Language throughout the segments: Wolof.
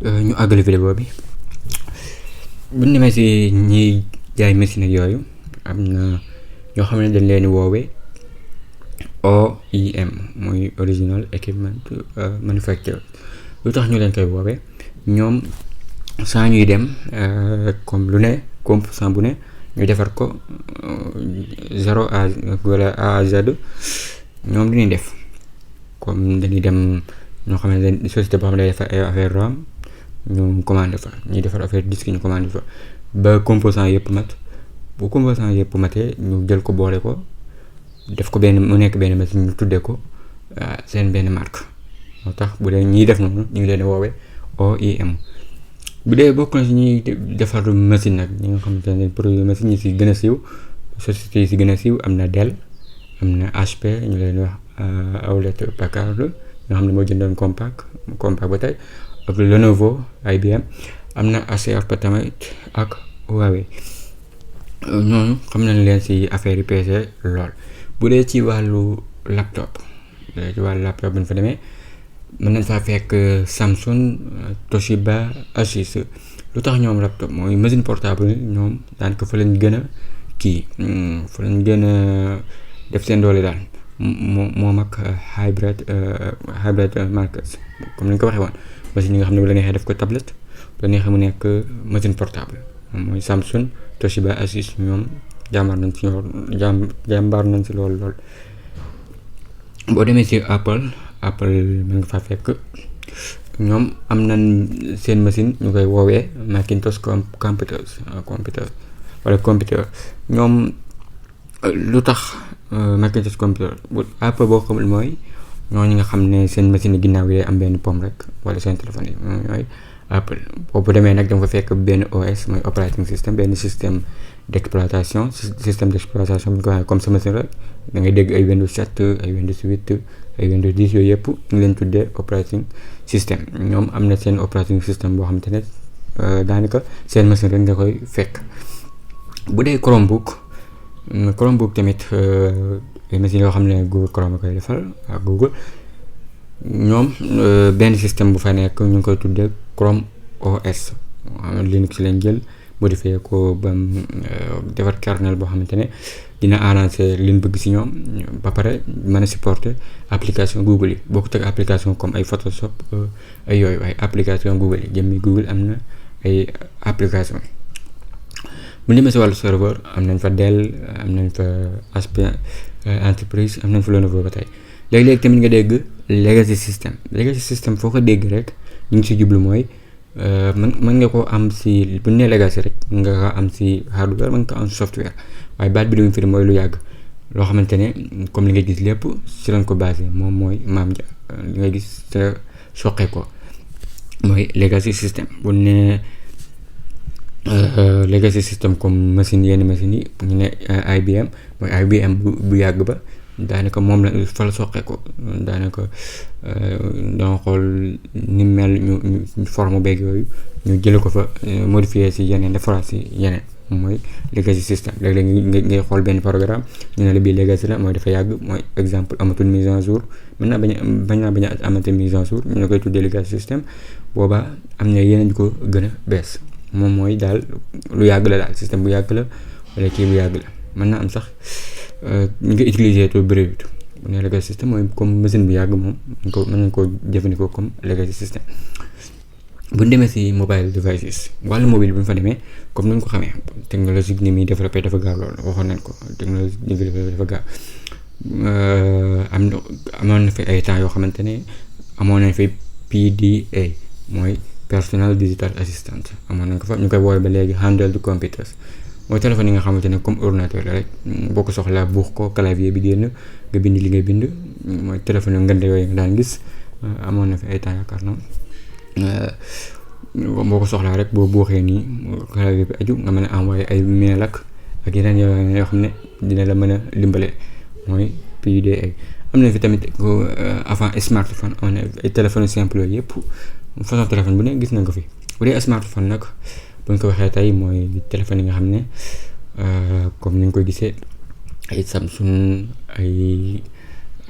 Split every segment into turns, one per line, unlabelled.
ñu àggale vidéo bi. bu ñu demee si ñiy jaay machine ak yooyu am na ñoo xam ne dañ leen di woowee OEM mooy original equipment manufacturer. lu tax ñu leen koy woowee ñoom saa ñuy dem comme lu ne composant bu ne ñu defar ko zéro à wala A à Z ñoom li ñuy def comme dañuy dem ñoo xam ne société boo xam ne day defar ay affaire RAM ñu commandé fa ñuy defar affaire disque ñu commandé fa ba composant yëpp mat. bu composant yëpp matee ñu jël ko boole ko def ko benn mu nekk benn machine ñu tuddee ko seen benn marque. moo tax bu dee ñiy def noonu ñu ngi leen di woowee OEM. bu dee bokk na si ñuy defar machine nag ñi nga xamante ne produit machine ñi si gën a siiw société yi si gën a siiw am na Dell, am na HP ñu leen wax Hewlett Packard nga xam ne moo jëndoon Compaq ba tey ak Lenovo IBM, am na Acer tamit ak Huawei. ñooñu xam nañ leen si affaire yi PC lool. bu dee ci wàllu laptop bu ñu fa demee mën nañ faa fekk Samsung, Toshiba, Asus. lu tax ñoom laptop mooy machine portable ñoom daanaka fa lañ gën a fa lañ gën a def seen doole daal moom ak hybrid markets comme ni ñu ko waxee woon machine yi nga xam ne bu la neexee def ko tablette bu la neexee mu nekk machine portable mooy Samsung, Toshiba, Asus ñoom jàmbaar nañ si lool. boo demee si Apple mën nga faa fekk ñoom am nañ seen machine ñu koy woowee Macintosh computer ñoom lu tax Macintosh computer bu Apple boo xamul mooy ñooñu nga xam ne seen machine yi ginnaaw yi am benn pomme rek wala seen téléphone yi ñooy Apple. boobu demee nag danga fa fekk benn OS mooy operating system, benn système d'exploitation bu ñu ko waxee comme sa machine rek da ngay dégg ay Windows 7 ay Windows 8 ay Windows 10 yooyu yëpp ñu leen tuddee operating system. ñoom am na seen operating system boo xamante ne daanaka seen machine rek nga koy fekk. bu dee Chromebook tamit ay machines yoo xam ne Google Chrome koy defal ak Google ñoom benn système bu fa nekk ñu ngi koy tuddee Chrome OS. Linux lañ jël modifié ko ba defar kernel boo xamante ne dina arranger liñ bëgg si ñoom ba pare mën a supporter application Google yi bokkut ak application comme ay Photoshop ay yooyu ay application Google yi jëmmi Google am na ay application. bu ñu demee si wàllu serveur am nañ fa Dell, am nañ fa HP entreprise, am nañ fa Lenovo ba tey. léegi-léegi tamit nga dégg legacy system foo ko dégg rek ñu ngi si jublu mooy mën nga ko am si bu ñu nee legacy rek nga ko am si hardware, mën nga ko am software waaye baat bi lu mu firi mooy lu yàgg loo xamante ne comme li nga gis lépp si lañ ko basé moom mooy maam ja li nga gis sa soqe ko mooy legacy system. bu ñu nee legacy system comme yenn machine yi ñu ne IBM mooy IBM bu yàgg ba daanaka moom la fa la soqe ko daanaka danga xool ni mel ñu forme beeg yooyu ñu jële ko fa modifier si yeneen defaraat si yeneen mooy legacy system. léeg-léeg ngay xool benn programme ñu ne la bii legacy la mooy dafa yàgg mooy exemple amatul mise en jour mën naa bañ a amatul mise en jour ñu ne koy tuddee legacy system. boobaa am na yeneen ko gën a bees moom mooy daal lu yàgg la daal système bu yàgg la wala kii bu yàgg la mën naa am sax ñu ngi utiliser to bëriwut. bu ne legacy system mooy comme machine bu yàgg moom mën nañ koo jëfandikoo comme legacy system. bu ñu demee si mobile devices wàllu mobile bu ñu fa demee comme ni ñu ko xamee technologie ni muy développé dafa gaaw loolu waxoon nañ ko technologie développé dafa gaaw. amoon na fi ay temps yoo xamante ne amoon nañ fi PDA mooy personal digital assistant amoon nañ ko fa ñu koy woowee ba léegi handheld computers mooy téléphone yi nga xamante ne comme ordinateur la rek boo ko soxlaa buux ko clavier bi génn nga bind li ngay bind mooy téléphone yu ngande yooyu nga daan gis amoon na fi ay temps yaakaar na boo ko soxlaa rek boo buuxee nii clavier bi aju nga mën a envoyer ay mail ak yeneen yoo xam ne dina la mën a dimbale mooy PDA. am na fi tamit avant smartphone am na ay téléphones simple yooyu yëpp façon téléphone bu ne gis nañ ko fi. bu dee smartphone nag bu ñu ko waxee tey mooy téléphone yi nga xam ne comme ni ñu koy gisee ay Samsung ay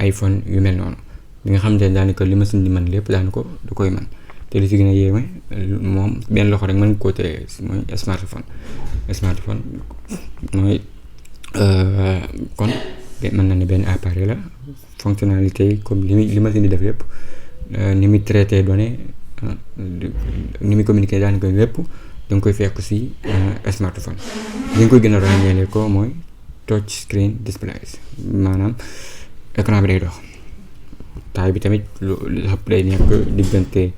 iPhone yu mel noonu li nga xam ne daanaka li machine di mën lépp daanaka du koy mën te li si gën a yéeme moom benn loxo rek mën koo téye mooy smartphone mooy kon mën na ne benn appareil la fonctionnalité yi comme li machine di def yëpp ni muy traité données ni muy communiquer daanaka lépp da nga koy fekk si smartphone li nga koy gën a ràññeele ko mooy touch screen displays maanaam écran bi day dox taille bi tamit lu ëpp day nekk diggante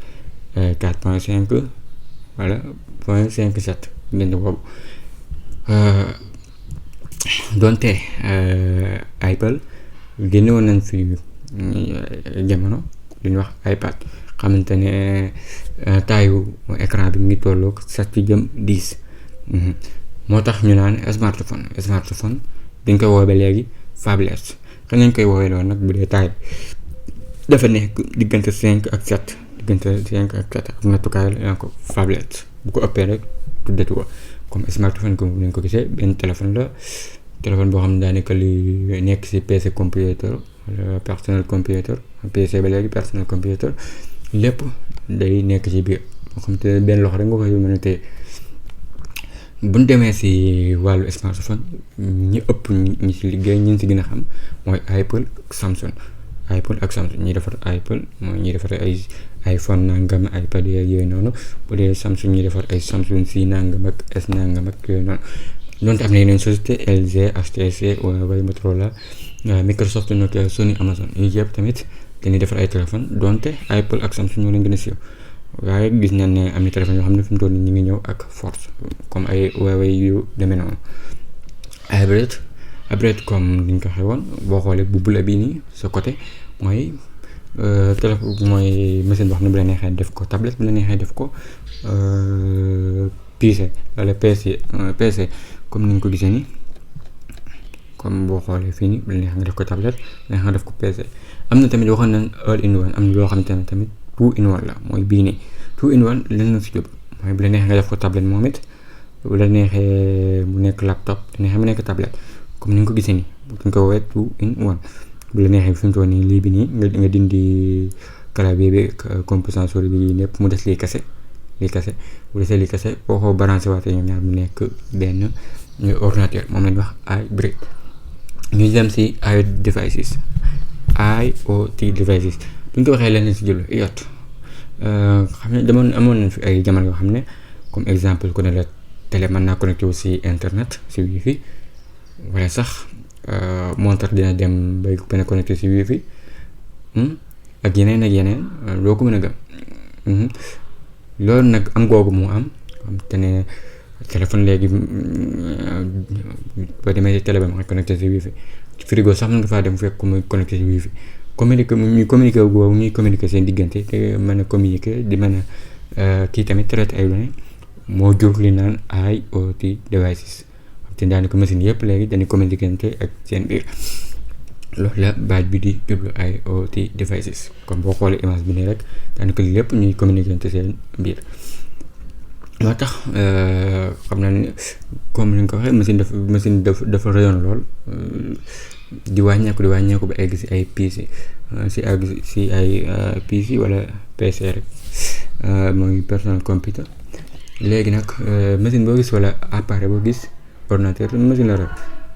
4.5 wala 0.57 diggante boobu donte Apple génne woon nañ fi jamono li ñuy wax iPad xamante ne taayu écran bi mu ngi tolloog 7/10 moo tax ñu naan smartphone dañ koy woowee ba léegi phablet kan lañ koy woowee loolu nag bu dee taay dafa nekk diggante 5 ak 7 ak nattukaay la ko phablet bu ko ëppee rek tuddati ko comme smartphone comme ni nga ko gisee benn téléphone boo xam ne daanaka li nekk ci PC computer wala personal computer PC ba léegi personal computer lépp day nekk ci biir moo xam te benn loxo rek nga koy mën a téye bu ñu demee ci wàllu smartphone ñi ëpp ñi ci liggéey ñi ci gën a xam mooy Apple ak Samsung ñi defar Apple mooy ñi defar ay iPhone nangam iPad yooyu noonu bu dee Samsung ñi defar ay Samsung si nangam ak S nangam ak yooyu noonu donte am na yeneen société LG HTC Huawei Motorola Microsoft Nokia Sony Amazon yii yëpp tamit dañuy defar ay téléphone donte Apple ak Samsung ñoo leen gën a siiw waaye gis nañ ne am na téléphone yoo xam ne fi mu toll nii ñu ngi ñëw ak force comme ay Huawei yu demee noonu hybrid comme ni ñu ko waxee woon boo xoolee bu bula bii nii sa côté mooy téléphone mooy machine boo xam ne bu la neexee def ko tablette bu la neexee def ko PC wala PC comme ni ñu ko gisee nii comme boo xoolee fii nii bu la neexee nga def ko tablette bu la neexee nga def ko PC am na tamit waxoon nañ all in one am na loo xamante ne tamit two in one la mooy bii nii two in one lan la si jóg mooy bu la neexee nga def ko tablette moom it bu la neexee mu nekk laptop bu la neexee mu nekk tablette comme ni nga ko gisee nii bu ñu ko woowee two in one bu la neexee fi mu toll nii lii bi nii nga dindi clavier bi composant souris bi lépp mu des lii kese bu desee lii kese boo ko branché waatee ñoom ñaar mu nekk benn ordinateur moom lañ wax hybrid. ñu dem si IoT devices bu ñu ko waxee leneen si jël IoT xam ne amoon nañ fi ay jamono yoo xam ne comme exemple ku ne la télé mën naa connecté wu si internet si wifi wala sax montre dina dem bay gën a connecté si wifi ak yeneen loo ko mën a gëm loolu nag am googu moo am te ne téléphone léegi boo demee si télé ba ma connecté si wifi frigo sax mën nga faa dem fekk muy connecté si wifi ñuy communiquer seen diggante te mën a communiquer di mën a kii tamit traité ay données moo jur li naan IoT devices te daanaka machine yëpp léegi dañuy communiquer ak seen biir loolu la baat bi di jublu IoT devices comme boo xoolee image bi nii rek daanaka lépp ñuy communiquer seen biir moo tax xam naa ne comme ni nga ko waxee machine dafa rayon lool di wàññeeku ba egg si ay PC si ay PC wala PC rek mooy personal computer léegi nag machine boo gis wala appareil boo gis ordinateur machine la rek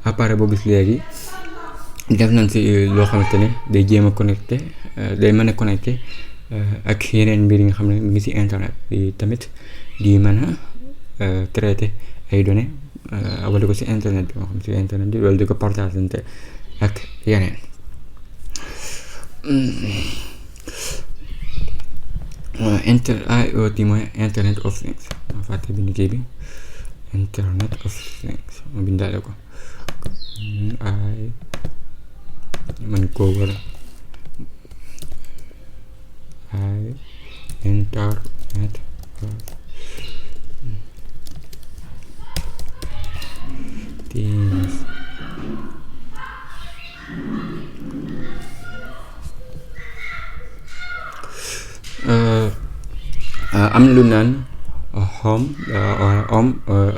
appareil boo gis léegi def nañ si loo xamante ne day jéem a connecté day mën a connecté ak yeneen mbir yi nga xam ne mu ngi si internet di tamit di mën a traité ay données wala ko si internet bi moo xam si internet bi wala di ko partagé ak yeneen IoT mooy internet of things ma fàtte bind kii bi internet of things ma bindaale ko man koo war internet of things am na lu naan home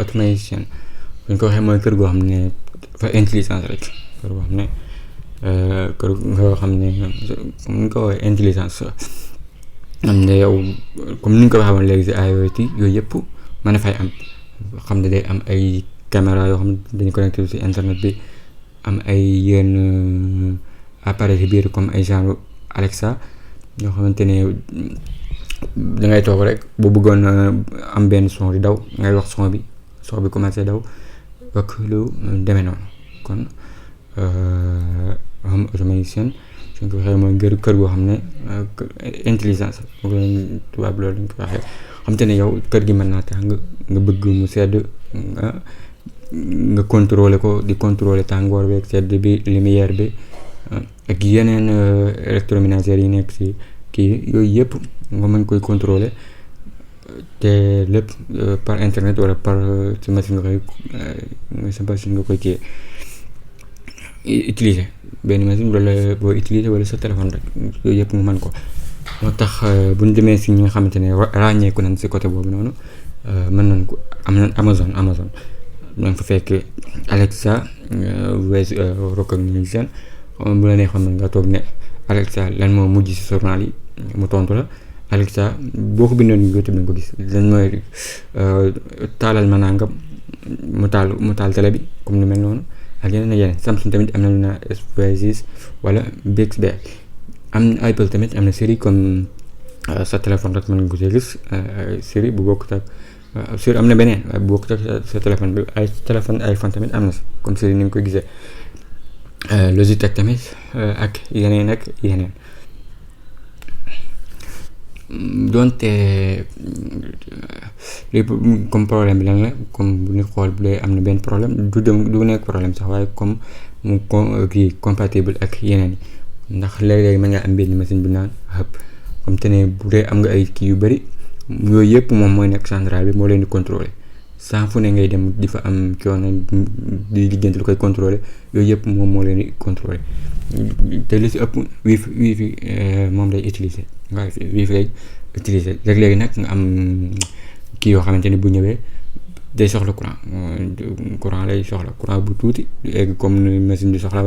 automation bu ñu ko waxee mooy kër goo xam ne dafa intelligence rek kër goo xam ne comme ni ñu ko waxee intelligence am na yow comme ni ñu ko waxee woon léegi si IoT yooyu yëpp mën na fay am xam ne day am ay caméra yoo xam ne dañu connecté si internet bi am ay yenn appareil si biir comme ay genre Alexa yoo xamante ne dangay toog rek boo bëggoon am benn son di daw ngay wax son bi commencé daw ak lu demee noonu kon home automation suñ ko waxee mooy kër goo xam ne intelligence moom lañ tubaab loolu lañ ko waxee xam te ne yow kër gi mën naa tax nga bëgg mu sedd nga contrôler ko di contrôler tàngoor bi ak sedd bi lumière bi ak yeneen électroménager yi nekk ci kii yooyu yëpp nga mën koy contrôler te lépp par internet wala par ci machine nga koy kii utiliser benn machine wala boo utiliser wala sa téléphone rek yooyu yëpp nga mën ko moo tax bu ñu demee si ñi nga xamante ne ràññeeku nañ si côté boobu noonu mën nañ ko am nañ Amazon danga fa fekk Alexa voice recognition bu la neexoon mën nga toog ne Alexa lan moo mujj si journal yi mu tontu la Alexa boo ko bindoon YouTube nañ ko gis lan mooy taalal ma nangam mu taal télé bi comme lu mel noonu ak yeneen Samsung tamit am na lu na S26 wala Bixby am Apple tamit am na série comme sa téléphone rek mën nga ko see gis série bu bokkut ak série am na beneen waaye bu bokkut ak sa téléphone bi ay téléphone iPhone tamit am na si comme série ni nga koy gisee Logitech tamit ak yeneen donte lépp comme problème bi lan la comme bu ñu xool bu dee am na benn problème du nekk problème sax waaye comme mu kii compatible ak yeneen yi ndax léeg-léeg mën nga am benn machine bi naan hub comme te ne bu dee am nga ay kii yu bëri yooyu yëpp moom mooy nekk central bi moo leen di contrôler sans fu ne ngay dem di fa am coono di liggéeyante lu koy contrôler yooyu yëpp moom moo leen di contrôler te li si ëpp wifi moom lay utiliser wifi lay utiliser léeg-léegi nag nga am kii yoo xamante ni bu ñëwee day soxla courant lay soxla courant bu tuuti du egg comme ni machine di soxla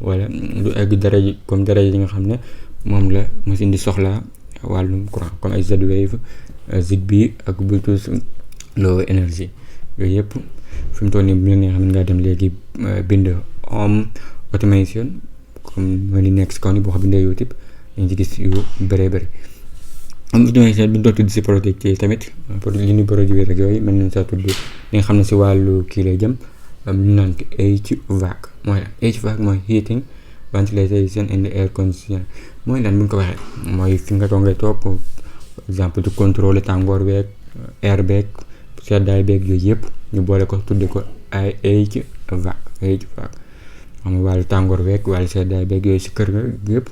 wala du egg dara yi nga xam ne moom la machine di soxla wàllum courant comme ay Z-Wave Zigbee ak Bluetooth low energy yooyu yëpp fi mu toll nii bu la neexee mën ngaa dem léegi bind home automation comme mooy li nekk si kaw ni boo xam bindee YouTube dañ ci gis yu bëree bëri home automation bi dootu di si produit yi tamit li ñu produire rek yooyu mën nañ saa tudd li nga xam ne si wàllu kii lay jëm ñu naan ko HVAC mooy heating ventilation and air conditioning mooy lan bu ñu ko waxee mooy fi nga toog ngay toog exemple di contrôler tàngoor beeg air beeg seddaay beeg yooyu yëpp ñu boole ko tudde ko ay HVAC xam nga wàllu tàngoor beeg wàllu seddaay beeg yooyu si kër nga yëpp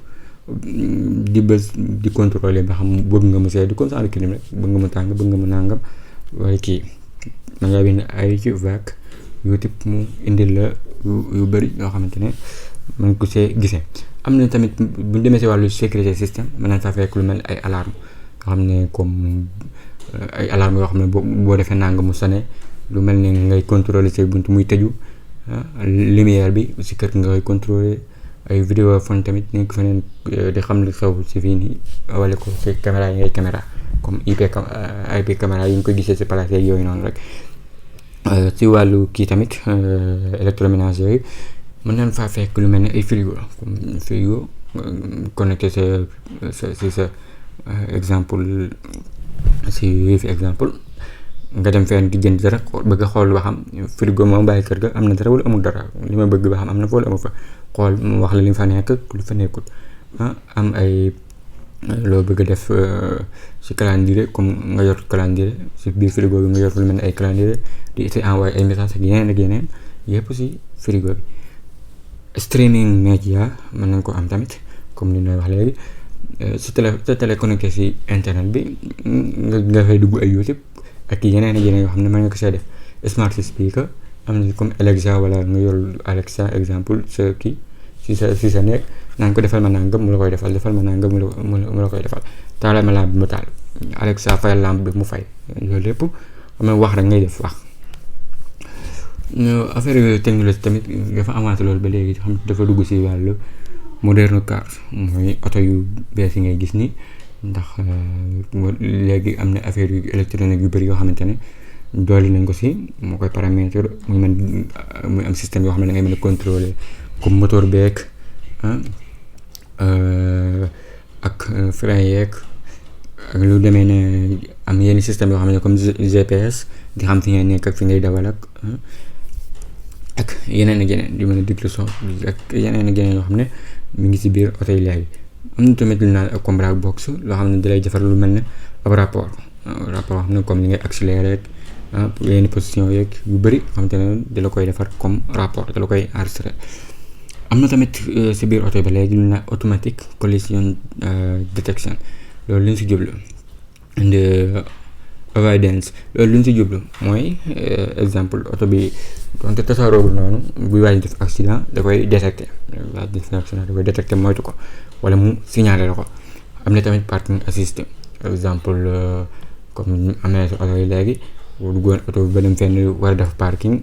di bës di contrôler ba xam bëgg nga mu sedd comme ça clim rek bëgg nga mu tàng bëgg nga mu nàngam waaye kii da ngaa bind HVAC YouTube mu indil la yu bëri yoo xamante ne mën ko see gisee am na tamit bu ñu demee si wàllu sécurité système mën nañ faa fekk lu mel ay alarme yoo xam ne comme ay alarme yoo xam ne boo defee nanga mu sone lu mel ne ngay contrôler say bunt muy tëju lumière bi si kër nga koy contrôler ay vidéophone tamit nekk feneen di xam li xew si fii nii wala ko si caméra yi ngay caméra comme IP caméra yi ñu ko gisee si place yooyu noonu rek si wàllu kii tamit électroménager yooyu mën nañ faa fekk lu mel ne ay frigo comme frigo connecté sa exemple si wifi exemple nga dem fenn di jënd dara bëgg a xool ba xam frigo moom bàyyi kër ga am na dara wala amul dara li ma bëgg ba xam am na fa wala amul fa xool mu wax la li fa nekk lu fa nekkul am ay loo bëgg a def si calendrier comme nga yor calendrier si biir frigo bi nga yor lu mel ne ay calendrier di si envoyé ay message ak yeneen yëpp si frigo bi streaming media mën nañ ko am tamit comme li ñuy wax léegi sa télé connecté si internet bi nga fay dugg ay YouTube ak yeneen yoo xam ne mën nga ko see def smart speaker am na comme Alexa wala nga yor Alexa exemple sa kii si sa nekk naan ko defal ma nangam mu la koy defal defal ma nangam mu la koy defal taalal ma lampe bi mu taal Alexa fayal lampe bi mu fay loolu lépp xam nga wax rek ngay def wax. Affaire technologie tamit dafa avancé loolu ba léegi xam dafa dugg si wàllu moderne car mooy oto yu bees yi ngay gis ni ndax léegi am na affaire yu électronique yu bëri yoo xamante ne dolli nañ ko si moo koy paramètre muy am système yoo xam ne da ngay mën a contrôler comme moteur beeg ak frein yeeg ak lu demee ne am yenn système yoo xam ne comme GPS di xam fi ngay nekk ak fi ngay dawal ak yeneen ak yeneen di mën a déglu son ak yeneen ak yeneen yoo xam ne mi ngi si biir oto yi léegi. am na tamit lu naan comme black box loo xam ne dalay defar lu mel ne ab rapport yoo xam ne comme li ngay accélérer yenn position yeeg yu bëri xamante ne da la koy defar comme rapport da la koy enregistrer. am na tamit si biir oto ba léegi lu naan automatic collision detection loolu lu ñu si jublu and avoidance loolu lu ñu si jublu mooy exemple oto bi donte tasaaroogul noonu buy waaj def accident da koy détecter moytu ko wala mu signaler la ko. am na tamit parking assist exemple comme am na si oto yi léegi bu duggoon oto bi ba dem fenn war a def parking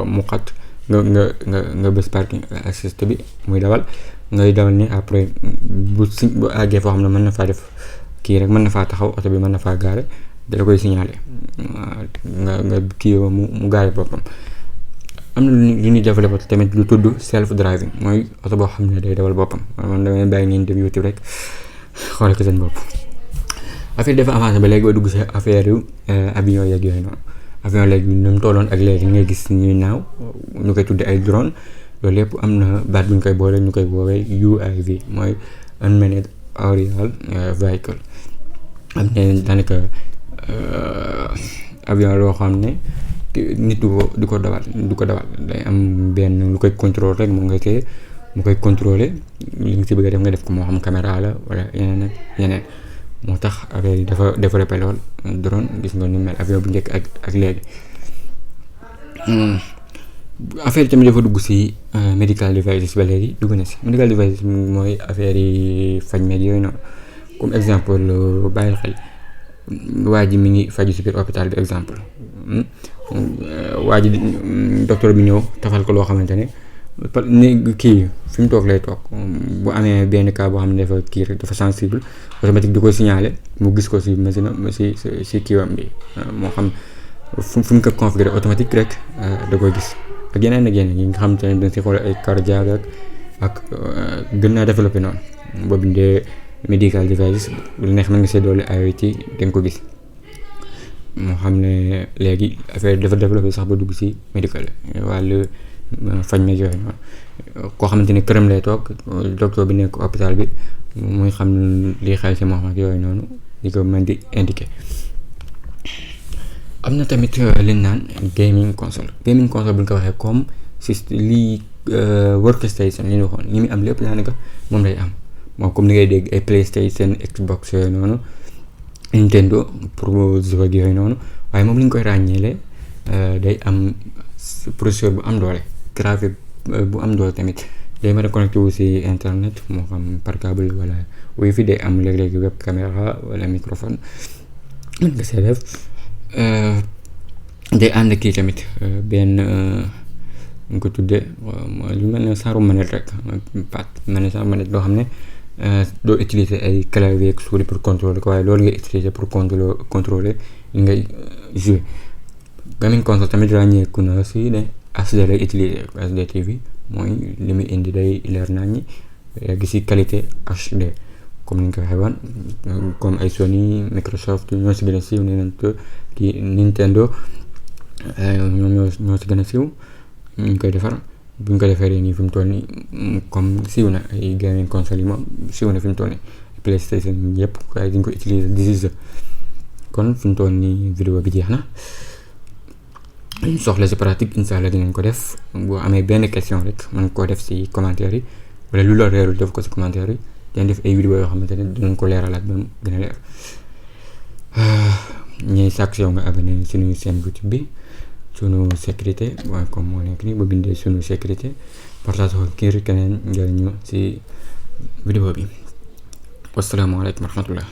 mu xat nga bës parking assist bi muy dawal ngay dawal ni après bu àggee foo xam ne mën na faa def kii rek mën na faa taxaw oto bi mën na faa gaare da la koy signaler nga kii mu gaare boppam. am na lu ñuy développé tamit lu tudd self driving mooy oto boo xam ne day dawal boppam man damay bàyyi ngeen dem YouTube rek xool ko seen bopp. affaire dafa avancé ba léegi ba dugg si affaire yu avion yeeg yooyu noonu avion léegi ni mu tolloon ak léegi ngay gis ñuy naaw ñu koy tudde ay drone loolu lépp am na baat bu ñu koy boole ñu koy woowee UAV mooy unmanned aerial vehicle. am na daanaka avion loo xam ne nit du ko dawal day am benn lu koy contrôler rek mu koy contrôler li nga si bëgg a def nga def ko moo xam caméra la wala yeneen ak yeneen. moo tax affaire yi dafa développé lool drone gis nga ni mel avion bu njëkk ak léegi. affaire yi tamit dafa dugg si medical devices ba léegi dugg na si medical devices mooy affaire yi faj med yooyu noonu comme exemple bàyyil xel waa ji mi ngi faju si biir hôpital bi exemple waa ji docteur bi ñëw tafal ko loo xamante ne kii fi mu toog lay toog bu amee benn cas boo xam ne dafa kii rek dafa sensible automatique di ko signaler mu gis ko si machine si kiiwam bi moo xam fu mu ko configuré automatique rek da koy gis ak yeneen yi nga xam te ne dañ si xool ay cardiaque ak gën naa développé noonu boo bindee medical devices lu neex mën nga see doole IoT da nga ko gis moo xam ne léegi affaire dafa développé sax ba dugg si médical wàllu faj meeg yooyu noonu koo xamante ne këram lay toog docteur bi nekk hôpital bi muy xam lii xel si moom ak yooyu noonu di ko mën di indiqué. am na tamit liñ naan gaming console bu ñu ko waxee comme lii workstation li ñu waxoon li muy am lépp daanaka moom lay am moom comme ni ngay dégg ay PlayStation Xbox yooyu noonu Nintendo pour jouer yooyu noonu waaye moom li ñu koy ràññeele day am processeur bu am doole graphique bu am doole tamit day mën a connecté wu si internet moo xam par câble wala wifi day am léeg-léeg web caméra wala microphone mën nga see def day ànd kii tamit benn nga ko tuddee lu mel ne saaru manette rek pat mel ne saaru manette loo xam ne doo utiliser ay clavier ak souris pour contrôler ko waaye loolu ngay utiliser pour contrôler li ngay jouer. gaming console tamit ràññeeku na si ne HD lay utiliser HD TV mooy li muy indi day leer naññi gis si qualité HD comme ni ñu ko waxee woon comme ay Sony Microsoft ñoo si gën a siiw Nintendo ñoo si gën a siiw ñu koy defar bu ñu ko defaree nii fi mu toll nii comme siiw na ay gaming console yi moom siiw na fi mu toll nii PlayStation yëpp waaye dañ ko utiliser kon fi mu toll nii vidéo bi jeex na. soxla si pratique incha allah dinañ ko def boo amee benn question rek mën koo def si commentaire yi wala lu la reerul def ko si commentaire yi dañ def ay vidéo yoo xamante ne dinañ ko leeralaat ba mu gën a leer. ñuy sàkk si yow nga abonné suñu chaîne YouTube bi sunu sécurité waaye comme moo nekk nii ba bindee sunu sécurité partage ko kii keneen njëriñu si vidéo bi wasalaamaaleykum wa rahmatullah.